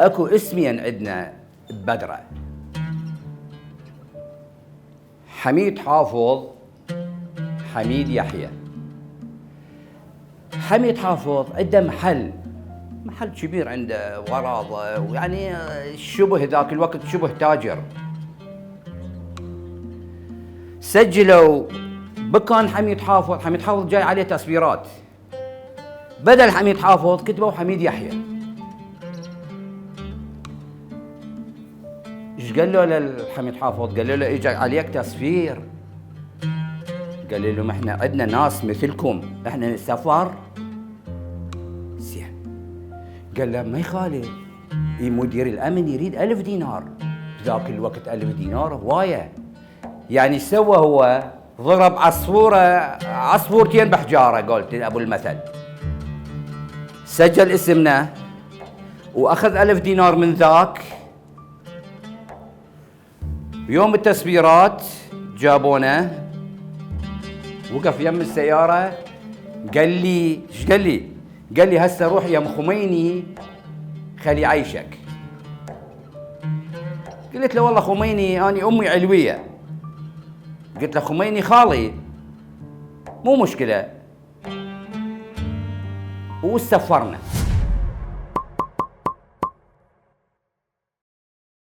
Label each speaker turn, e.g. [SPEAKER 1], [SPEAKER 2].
[SPEAKER 1] اكو اسمين عندنا ببدرة، حميد حافظ، حميد يحيى. حميد حافظ عنده محل كبير، عنده غراضه، ويعني شبه ذاك الوقت شبه تاجر. سجلوا بكان حميد حافظ جاي عليه تصويرات، بدل حميد حافظ كتبوا حميد يحيى. ايش قالوا للحميد حافظ؟ قالوا له اجى عليك تصوير. قال لهم احنا عندنا ناس مثلكم، احنا سفر. زين. قال له ما يخالف، مدير الامن يريد 1000 دينار. ذاك الوقت 1000 دينار هوايه. يعني سوى هو ضرب عصفورتين بحجاره، قلت ابو المثل. سجل اسمنا واخذ 1000 دينار من ذاك. يوم التصويرات جابونا، وقف يم السياره، قال لي ايش قال لي؟ قال لي هسه روح يم خميني خلي عيشك. قلت له والله خميني اني امي علويه. قلت له خميني خالي مو مشكله. وسفرنا.